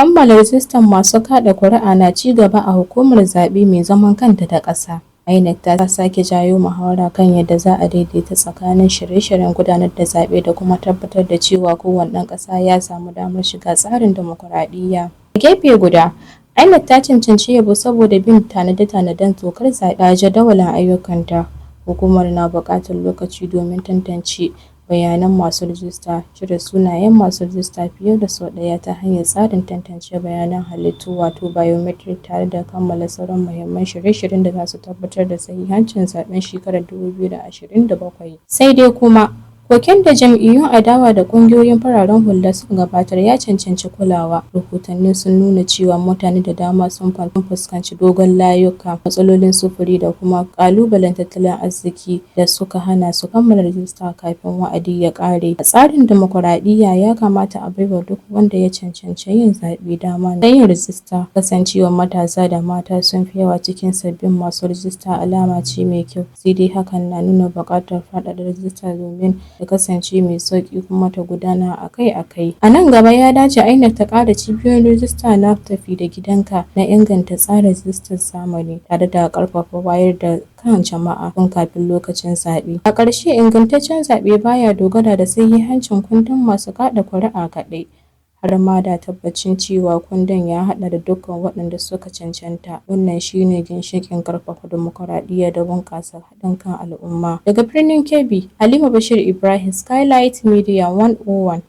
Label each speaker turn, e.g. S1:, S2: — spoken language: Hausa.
S1: Kammala rijistar masu kaɗa kuri'a na ci gaba a Hukumar Zaɓe Mai Zaman Kanta ta Ƙasa (INEC) ta sake janyo muhawara kan yadda za a daidaita tsakanin shirye-shiryen gudanar da zaɓe da kuma tabbatar da cewa kowane ɗan ƙasa ya samu damar shiga tsarin dimokuraɗiyya. A gefe guda, INEC ta cancanci yabo saboda bin tanade-tanaden dokar zaɓe da jadawalin ayyukanta. Hukumar na buƙatar lokaci domin tantance bayanan masu rijista, cire sunayen masu rijista fiye da sau ɗaya ta hanyar tsarin tantance bayanan halittu wato biometric tare da kammala sauran muhimman shirye-shiryen da za su tabbatar da sahihancin zaɓen shekarar 2027. Sai dai kuma, koken da jam'iyyun adawa da ƙungiyoyin fararen hula suka gabatar ya cancanci kulawa. Rahotanni sun nuna cewa mutane da dama sun fuskanci dogon layuka, matsalolin sufuri da kuma ƙalubalen tattalin arziki da suka hana su kammala rijista kafin wa'adi ya ƙare. A tsarin dimokuraɗiyya, ya kamata a baiwa duk wanda ya cancanci yin zaɓe dama ta yin rijista. Kasancewar matasa da mata sun fi yawa cikin sabbin masu rijista alama ce mai kyau, sai dai hakan na nuna buƙatar faɗaɗa rijista domin ta kasance mai sauƙi kuma ta gudana akai-akai. A nan gaba, ya dace INEC ta ƙara cibiyoyin rijista na tafi-da-gidanka na inganta tsarin rijistar zamani, tare da ƙarfafa wayar da kan jama'a tun kafin lokacin zaɓe. A ƙarshe, ingantaccen zaɓe ba ya dogara da sahihancin kundin masu kaɗa kuri'a kaɗai, har ma da tabbacin cewa kundin ya haɗa da dukkan waɗanda suka cancanta. Wannan shi ne ginshiƙin ƙarfafa dimokuraɗiyya da bunƙasa haɗin kan al'umma. Daga Birnin Kebbi, Halima Bashir Ibrahim, Skylight Media 101.